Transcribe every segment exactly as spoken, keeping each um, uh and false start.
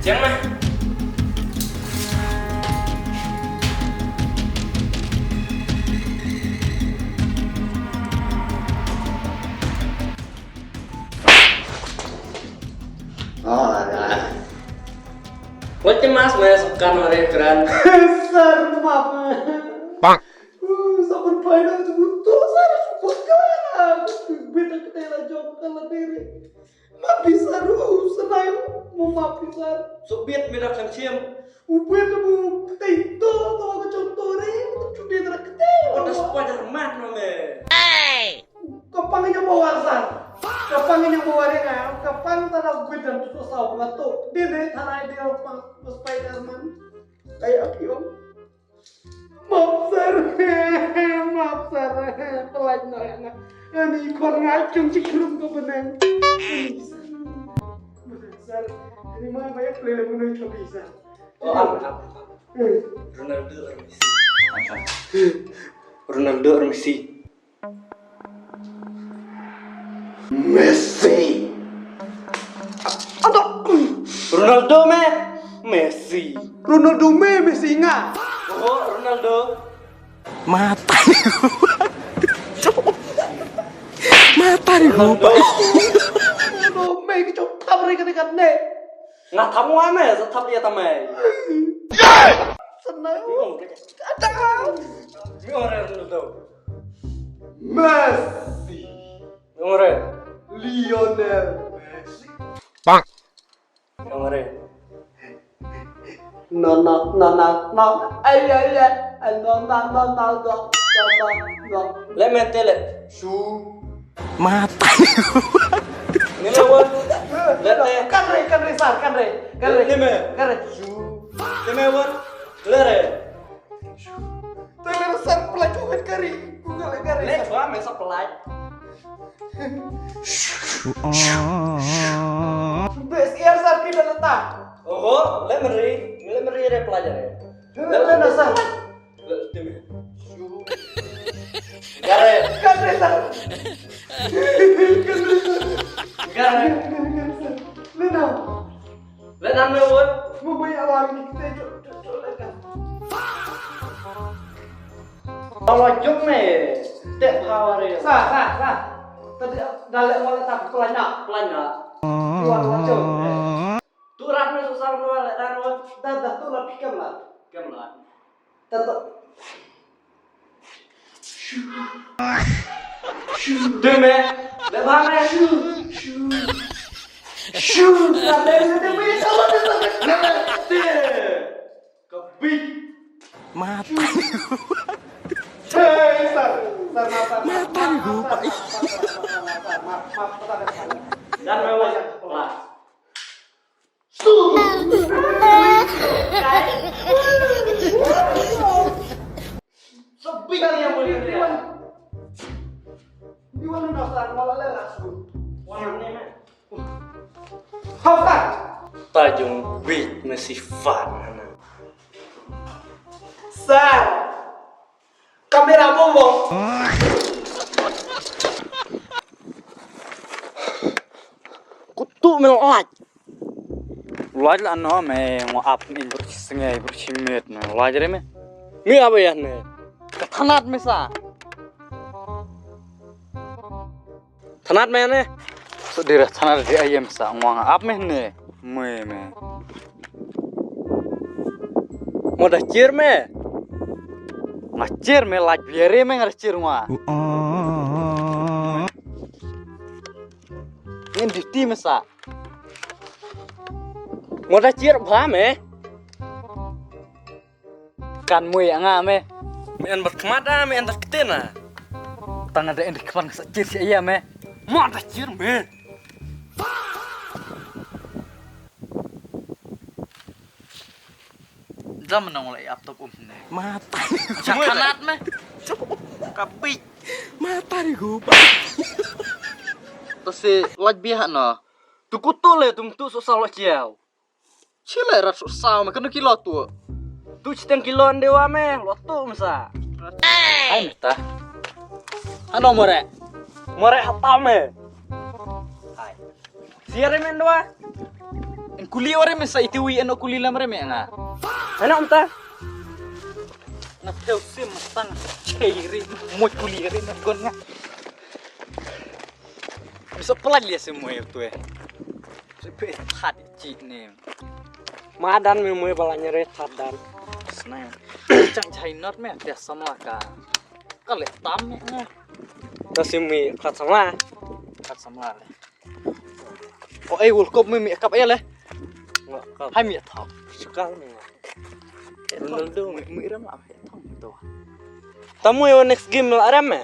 Yang mah. Wat cemas me, sukan ore kran. Sar map. Bang. Sabun paina tu tu sar sukan. Beta ketela jok kala diri. Map pisar, uh, senai, uh, map pisar. Subit me da kan siam. Ubit mu tei to, to ka chong to re, to chudi tra kete. Kota Spider-Man no me. Kapang nya bawa sar. Kapang nya bawa re nga, kapang ta da ubit dan tu sa wa to. Dine thanai de pang Spider-Man. Kai apion. Map sar, map sar, pelain na na. Ani khor nga chung chi krum ko benang. Ani sar, benang sar. Ani ma ba ya play le menang tapi sar. Oh, am, am, am. Hmm. Ronaldo or Messi? Ronaldo or Messi? Messi. Aduh. Ronaldo me, Messi. Ronaldo me, Messi nga. Oh, Ronaldo. Mata. Mata ni gua. Ronaldo me ki chok thap re ka dekat ne. Nga thap wa me, sa thap dia ta me. Sana. Ada. Mi ore Ronaldo. Messi. Ngore. Lionel Messi. Bang. Ngore. No, no, no, no, no. Ay, ay, ay. Ay, no, no, no, no, no, no, no, no. Le mente le. Shu. Mata. Ni le won. Le te. Kan re, kan re sar, kan re. Kan re. Ni me. Kan re. Shu. Ni me won. Le re. Te le sar pelai ku kan kari. Ku kan le kari. Le chwa me sa pelai. Bes ia sar ki da leta. Oho, le meri, le meri re pelai re. Le le na sar. Le tim. Gare. Kan re sar. Gare. Le na. Le nan me won. Mo bai awal ni kita jok jok jok le kan. Kalau jok me, tek power ya. Sa sa sa. Tadi dalek wala tak pelanya pelanya. Tuan wajok. Tu rat me susah no le dan won. Dah dah tu lah pikir lah. Pikir lah. Tata. Deme. Deme. Shu. Shu. Shu. Deme. Deme. Deme. Deme. Kebit. Mata. Hei, sar. Sar, mata. Mata ni gua, Pak. Dan memang kelas. Sebi kali yang boleh dia. Di mana dasar malah lelah su. Warna ni meh. Hauka. Tajung bit masih fan. Sar. Kamera bobo. Kutu mel oj. Laj la no me ngo ap ni bur sngei bur chimet me laj re me. Mi ap ya ne. Ka thanat me sa. Thanat me ne. So dira thanat di ayem sa ngo nga ap me ne. Me me. Mo da chir me. Nga chir me laj biare me nga chir ngo. Ngen duty me sa. Mo da chir bha me. Kan mui anga me. Me en bat khmat da me en bat ktena. Tang da en khmat sa chir si ya me. Mo da chir me. Dam nong lai ap top um ne. Mata. Chakanat me. Kapi. Mata ri go ba. To se laj biha no. Tu kutu le tum tu so sa lo chiao. Chile rat so sa me kena kilo tu. Tu chiteng kilo ande wa me lo tu mesa. Ai meta. Ano more. More hata me. Ai. Siare men dua. Kuli ore me sa iti wi ano kuli lam re me nga. Ano amta? Na teu sim tang chei ri mo kuli re na gon nga. Bisa pelaj lia sim mo tu eh. Sepe hat chi ne. Madan me mo bala nyere tadan. Snain. Chang chai not me dia samla ka. Ka le tam me nga. Ta sim mi kat samla. Kat samla le. O ei World Cup mi mi kap ei le. Hai mi thok. Sukal mi. Ronaldo mi ram la mi thok to. Tamu yo next game la ram me.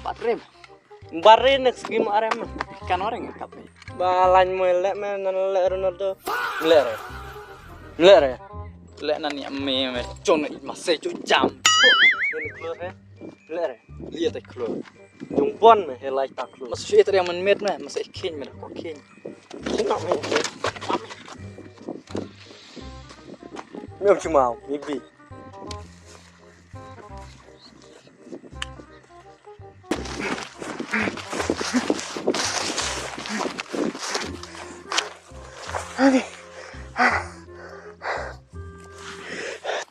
Bat rim. Bat rim next game la ram me. Kan orang kap mi. Ba lain mo le me nan le Ronaldo. Le re. Le re. Le nan ya me me chon ma se chu jam. Ni klur he. Lere. Lia ta klur. Jong bon me he lai ta klur. Mas shi ta yang man met me, mas e king me ko king. Sino me. Me chumau, maybe. Ani.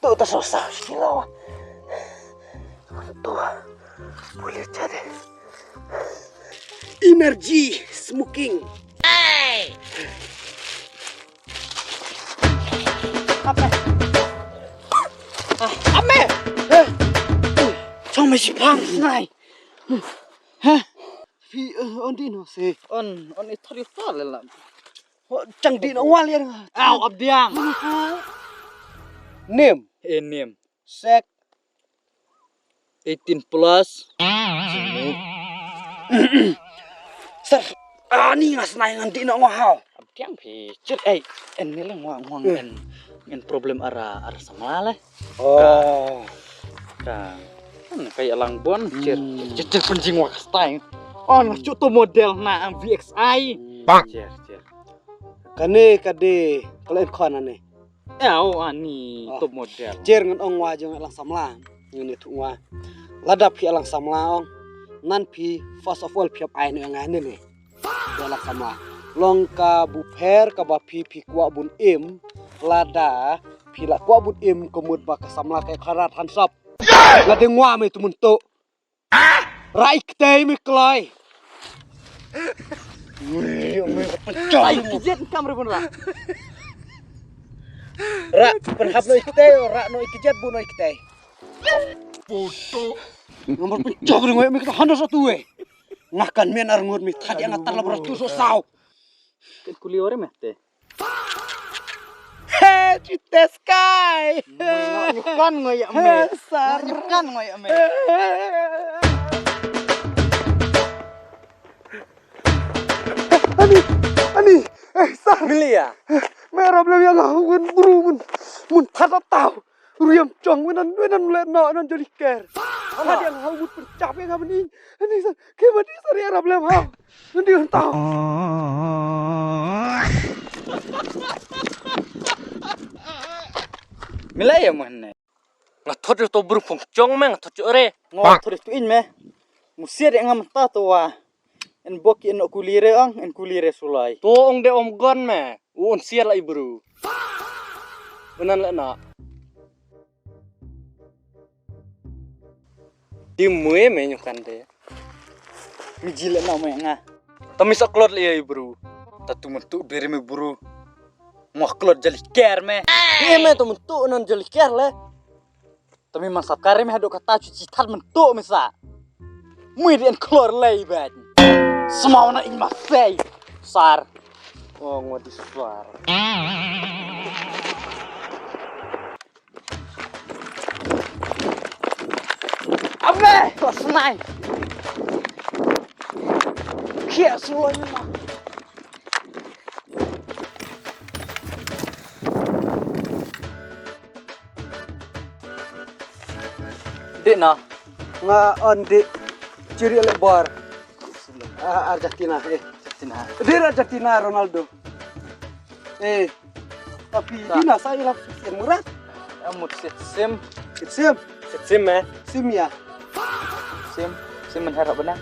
Tu ta so sa silo. Tu. Boleh jadi. Energy smoking. Apa? Ah, ame. Eh. Chong me sipang nai. Hah? Phi, eh, on di no se. On, on i thori ta le la. Chang di no wal ya. Au abdiang. Nim. Eh, nim. Sek. Eighteen plus. Sir, ani ngas nai ngan di no ngahau. Abdiang phi chit ei en ni le ngwa ngwang en en problem ara ara samla le. Oh. Ka. Kan kai alang bon chit chit chit penjing wa kastai. On chu to model na V X I. Bang. Chit chit. Kane kade kalen khon ane. Au ani top model. Jer ngan ong wa jong alang samla. Ngan ïathuh wa. Lada phi alang samla ong. Nan phi first of all phi ap ai ne ngai ne ne. Alang samla. Long ka bu pher ka ba phi phi kwah bun im. Lada phi la kwah bun im ka mut ba ka samla ka kharat hansap. Lada ngwa me tu mun tu. Rai ktei me kloi. Rai kjet kam re bun ra. Ra perhap no iktei, ra no ikjet bu no iktei. Puto. Nomor pencok ring wek me kita handa satu eh. Ngakan men ar ngut me tadi angat tar labar tu so sau. Ken kuli ore me te. Hey, Cite Sky. Nyukan ngoyak me. Sar. Nyukan ngoyak me. Ani, ani, eh sar. Milia. Me rap le yang aku kan bru mun mun thata tau. Riam chong wenan wenan le no nan joli ker. Hadi ang hau mut pencap ya kami ni. Ani sa ke mati sari Arab lem hau. Nanti kan tau. Milai ya mane. Nga thot to bru phong chong me nga thot chore. Nga thot to in me. Musia de ngam ta to wa. En bok en kuli re ong en kuli re sulai. To ong de om gon me. U un siar la i bru. Benan le na. Di mue me nyukan de. Mi ji le na me nga. Tami sa klot le i bru. Tatu mentu beri me bru. Mo klot jali ker me. Ni me tu mentu nan jali ker le. Tami man sap kare me hadok kata cuci tat mentuk me sa. Mui di en klor lei ban. Semau na in masai. Sar. Oh ngodi sar. Abe, kau senai. Kia suai ma. Dik na. Nga on dik. Ciri le bor. Ah, Argentina, eh. Argentina. Dik Argentina Ronaldo. Eh. Tapi dina sa ila sim murat. Amut sit sim. Sit sim. Sit sim eh. Sim ya. Sim. Sim men harap benang.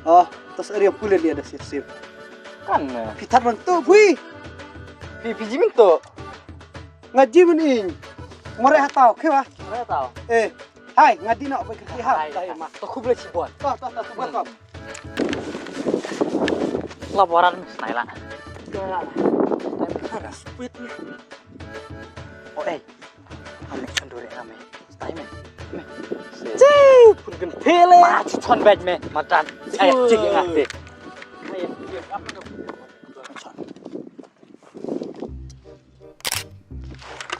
Oh, tas area pula dia ada sit sim. Kan. Pitar mentuk bui. Phi, phi jim to. Nga jim ni. More ha taw, khe ba? More ha taw. Eh, hai, nga di no, ba kri ha. Hai, hai, ma. To khublei shibun. To, to, to, to, to. La boran, snai la. Speed ni. Oh, eh. Ame chondor ame. Stai me. Me. Chi, pun kan pele. Ma chi chon bej me, matan. Ai, chi yang ate.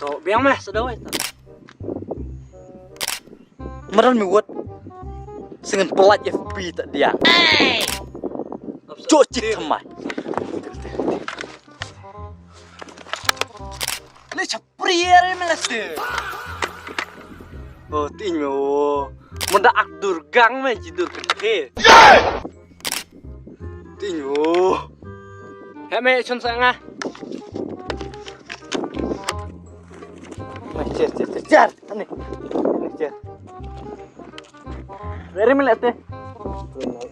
To, biang me, sudah wai. Madan me wat. Sengen pelat F B tak dia. Cok cik kemai. Le chapri are me leste. Oh, ting me, oh. Mada ak dur gang me ji dur kete. Ting me, oh. He me chun sa nga. Me cher, cher, cher, cher. Ani. Ani cher. Leri me lete.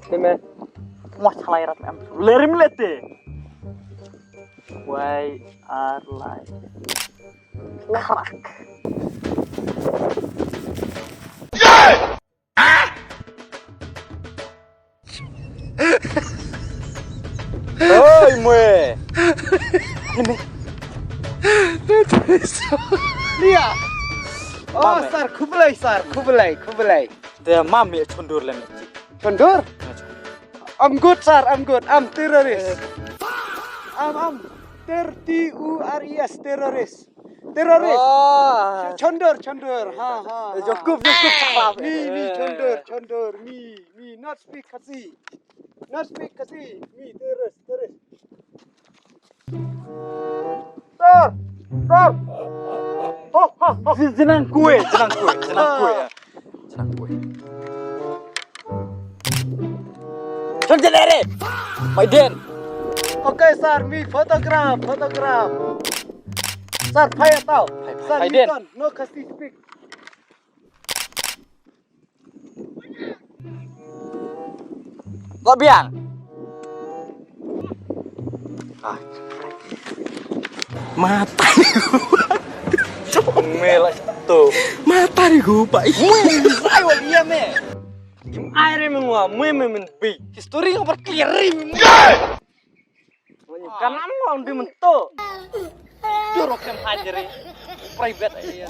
Te me. Mo chalai rat me am. Leri me lete. Why are like crack. Oi, mwe. Lia. Oh, sir, khublei, sir, khublei, khublei. Te mami chondur le me. Chondur? I'm good, sir, I'm good. I'm terrorist. I'm, I'm ter-, T U R E S, terrorist. Terrorist. Oh. Ch-, chondur, chondur. Ha, ha, ha. Jacob, Jacob, cakap. Me, me, chondur, chondur. Me, me, not speak Khasi. Not speak Khasi. Me, terrorist, terrorist. Sir, sir. Oh, ha, ha. J-, jenang kue, jenang kue, jenang kue. Jenang kue. Chon jenere. Mai den. Okay, sir, me photograph, photograph. Sir, phai tau. Phai, phai, sir, phai me den. Ton, no Khasi speak. Kau biang. Ah. Mata. Mela tu. Mata ni gua, Pak. Mui, ai wa dia me. Kim ai re mengwa, mui me men bi. History ngapa clear ri me. Kan am ngong di mento. Jorok sem hajri. Private aja.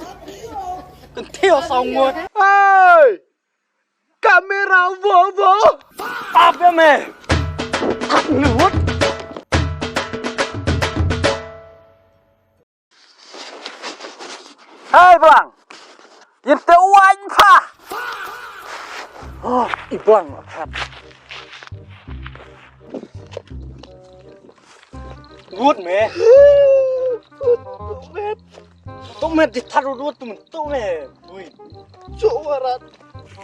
Kenteo saungot. Hey! Kamera wo wo. Apa me? Ngut. Hai, Blang. Yin te wan pha. Oh, i Blang. Good me. Good, good, man. Tu me di tharu du tu me tu me. Ui. Cho warat.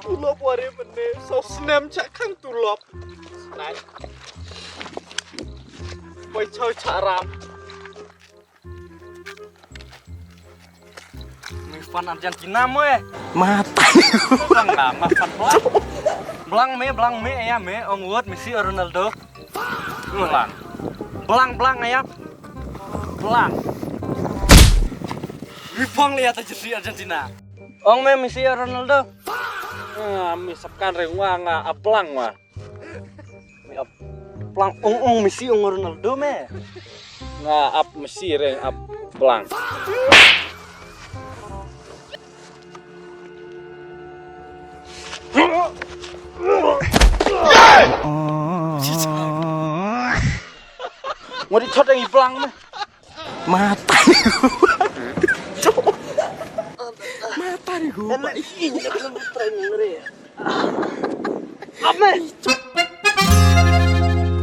Tulop wari mene. So snem chak khang tulop. Nai. Poi chau charam. Mi fan Argentina mo eh. Mata. Blang lah, ma fan Blang. Blang me, Blang me, ya me, ong word Messi or Ronaldo. Blang. Blang, Blang ya. Blang. Mi fan le ya ta jersey Argentina. Ong me Messi or Ronaldo. Ah, mi sapkan reng wa nga a Blang wa. Ap Blang ong ong Messi ong Ronaldo me. Nga ap Messi reng ap Blang. Ngodi chot ang i Blang me. Mata. Mata ni gua. Ame.